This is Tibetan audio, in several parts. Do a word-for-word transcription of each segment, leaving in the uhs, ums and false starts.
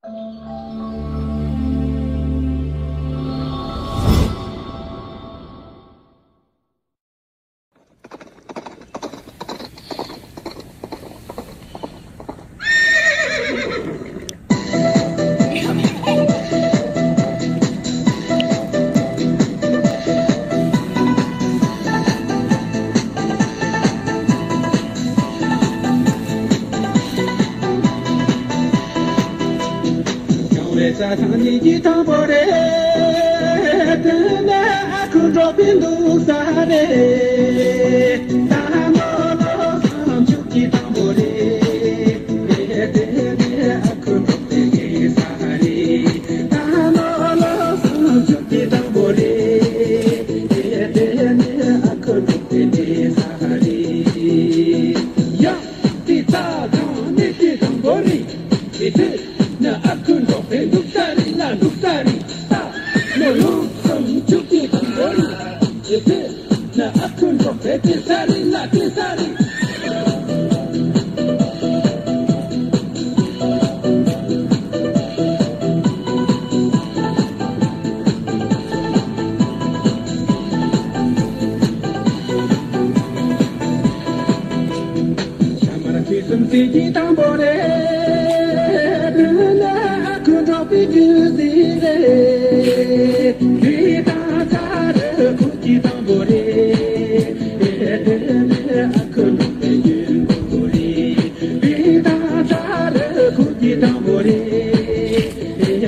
ཡང་བའི་རྩྭ་ཐང་ནི་གི་དང་པོ་རེད། དེ་ནས་ཨ་ཁུ་འགྲོ་པའི་འདུག་ས་རེད། ད་ནོ་ལོ་སུམ་ཅུ་གི་དང་པོ་རེད། དེ་ནས་ཨ་ཁུ་འགྲོ་པའི་ས་རེད། ད་ནོ་ལོ་སུམ་ཅུ་གི་དང་པོ་རེད། དེ་ནས་ཨ་ཁུ་འགྲོ་པའི་ས་རེད། ཡ། དེ་ད་གང་ནས་དེ་དང་པོ་རེད། དེ་དེ་ན་ཨ་ཁུ་འགྲོ་པའི་འདུག་ས་རེད་ལ་འདུག་ས་རེད། ད་ནོ་ལོ་སུམ་ཅུ་དེ་དང་པོ་རེད། དེ་དེ་ན་ཨ་ཁུ་འགྲོ་པའི་དེ་ས་རེད་ལ་དེ་ས་རེད། ཤ་མར་ཁྲི་གསུམ་སྲིད་ཀྱི་དང་པོ་རེད། ཨ་ཁུ་འགྲོ་པའི་རྒྱུད་སྲིད་རེད། རི་དང་ཚ་རུ་ཁུག་ཀྱི་དང་པོ་རེད། ཨ་ཁུ་འགྲོ་པའི་རྒྱུད་ཁུག་རེད། རི་དང་ཚ་རུ་ཁུག་ཀྱི་དང་པོ་རེད།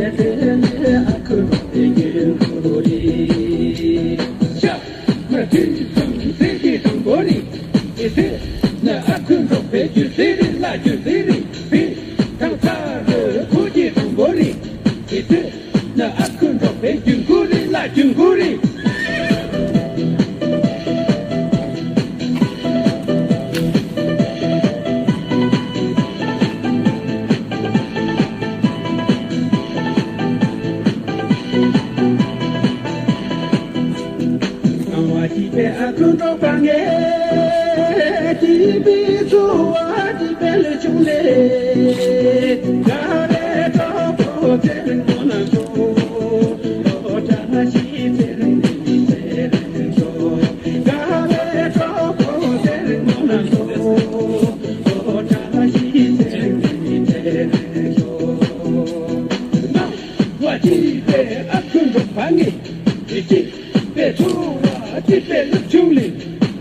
ཨ་ཁུ་འགྲོ་པའི་རྒྱུད་ཁུག་རེད། ཤ། མ་དུས་ཙམ་ཟེར་གྱི་དང་པོ་རེད། དེ་ཟེར་ན་ཨ་ཁུ་འགྲོ་པའི་རྒྱུ་ཟེར་རེད་ལ་རྒྱུ་ཟེར་རེད། བི་དང་ཚ་རུ་ཁུག་གི་དང་པོ་རེད། དེ་ཟེར་ན་ཨ་ཁུ་འགྲོ་པའི་རྒྱུ་མགོ་རེད་ལ་རྒྱུ་མགོ་རེད། སྐྱིད་པའི་ཨ་ཁུ་འགྲོ་པ་ངས། སྐྱིད་པའི་འཚོ་བ་སྐྱིད་པའི་ལས་བྱུང་ལས། དགའ་བའི་གྲོགས་པོ་ཚེ་རིང་མོ་ལ་འགྲོ། ཨོ་བཀྲ་ཤིས་ཚེ་རིང་ལས་མི་ཚེ་རིང་འགྲོ། དགའ་བའི་གྲོགས་པོ་ཚེ་རིང་མོ་ལ་འགྲོ། ཨོ་བཀྲ་ཤིས་ཚེ་རིང་ལས་མི་ཚེ་རིང་འགྲོ། ང་བ་སྐྱིད་པའི་ཨ་ཁུ་འགྲོ་པ་ངས། དེ་སྐྱིད་པའི་འཚོ་བ་སྐྱིད་པའི་ལུགས་བྱུང་ལས།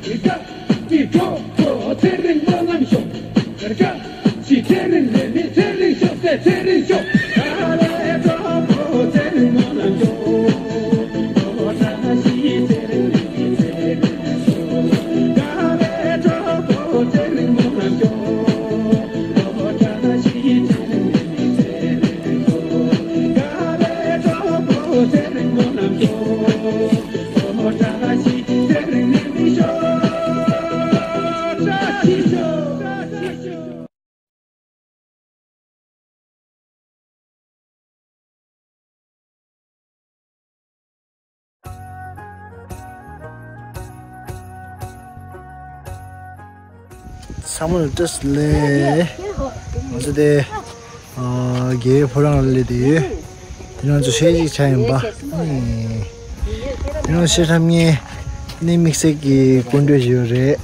དེ་དགའ་སྐྱིད་གྲོགས་པོ་ཚེ་རིང་སྨོན་ལམ་ཤོག་དགའ་སྐྱིད་ཚེ་རིང་ལས་མི་ཚེ་རིང་ཤོག་ཟེར་ཚེ་རིང་ཤོག་དགའ་བའི་གྲོགས་པོ་ཚེ་རིང་སྨོན་ལམ་ཤོག་ཨོ་བཀྲ་ཤིས་ཚེ་རིང་ལས་མི་ཚེ་རིང་ཤོག་དགའ་བའི་གྲོགས་པོ་ཚེ་རིང་སྨོན་ལམ་ཤོག་ཨོ་བཀྲ་ཤིས་ཚེ་རིང་ལས་མི་ཚེ་རིང་ཤོག་དགའ་བའི་གྲོགས་པོ་ཚེ་རིང་སྨོན་ལམ་ཤོག་ཚང་མ་ལ་བཀྲ་ཤིས་བདེ་ལེགས། ང་ཚོ་དེ། ཨ། རྒྱལ་བའི་ཕོ་བྲང་ལ་སླེབས་བསྡད་ཡོད། དེ་རིང་ང་ཚོ་གཞས་ཤིག་ཆགས་ཡིན་པ། དེ་རིང་གཞས་འཁྲབ་མཁན་ནི་དམིགས་བསལ་གྱི་སྐུ་མགྲོན་ཞིག་ཡོད་རེད།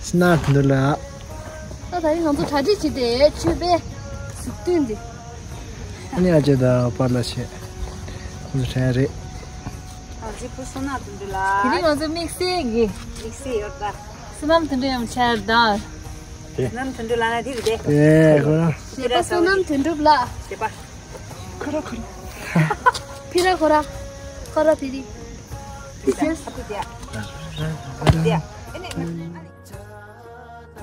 སྣ་དོན་གྲུབ་ལགས། ད་ད་རིང་ང་ཚོ་གྲ་སྒྲིག་བྱས་ཏེ་མཆོད་པའི་གཟུགས་སྟོན་འདི། ཨ་ནི་ཨ་ཅེ་དང་པཱ་ལགས་བྱས། ཁོང་ཚོ་གྲ་རེད། ཨ་ཅེ་བུ་བསོད་ནམས་དོན་གྲུབ་ལགས། དེ་རིང་ང་ཚོ་དམིགས་བསལ་གྱི། དམིགས་བསལ་ཡོད་ད། བསོད་ནམས་དོན་གྲུབ་ཡང་ཆར་ད། བསོད་ནམས་དོན་གྲུབ་ལགས་ན་དེ་རེད་དེ། ཨེ་ཁོ་རང་། གཞས་པ་བསོད་ནམས་དོན་གྲུབ་ལགས། གཞས་པ། ཁོ་ར་ཁོ་ར། ཕི་ར་ཁོ་ར། ཁོ་ར་ཕི་རི།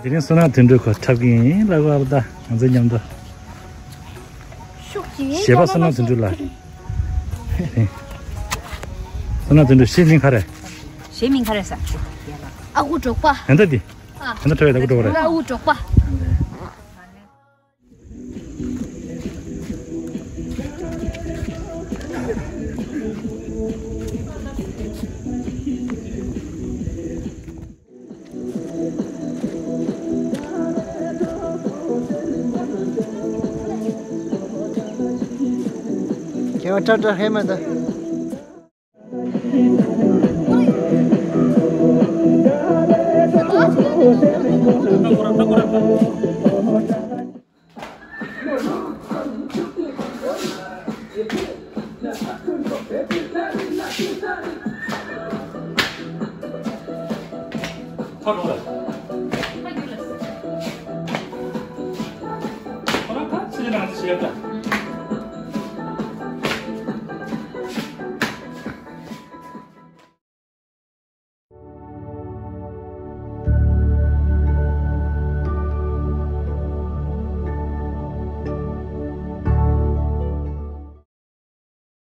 དེ་རིང་བསོད་ནམས་དོན་གྲུབ་ཁོ་འཁྲབ་ཀྱི་ཡིན་ལབ་པ་ད་ང་ཚོ་མཉམ་དུ། ཤུགས་ཀྱིས་གཞས་པ་བསོད་ནམས་དོན་གྲུབ་ལགས། བསོད་ནམས་དོན་གྲུབ་གཞས་མིང་ག་རེ། གཞས་མིང་ག་རེ་ཟེར། ཨ་ཁུ་འབྲོག་པ། ཨ་ད་དེ། ཨ་ད་འཁྲབ་ཡ་ད་ཨ་ཁུ་འབྲོག་པ་རེད། ཨ་ཁུ་འབྲོག་པ། ཡང་ཏྲ་ཏྲ་ཧེ་མ་ད། ཁོ་རང་ཁ་ཕྱི་ནང་ཞེས་པ།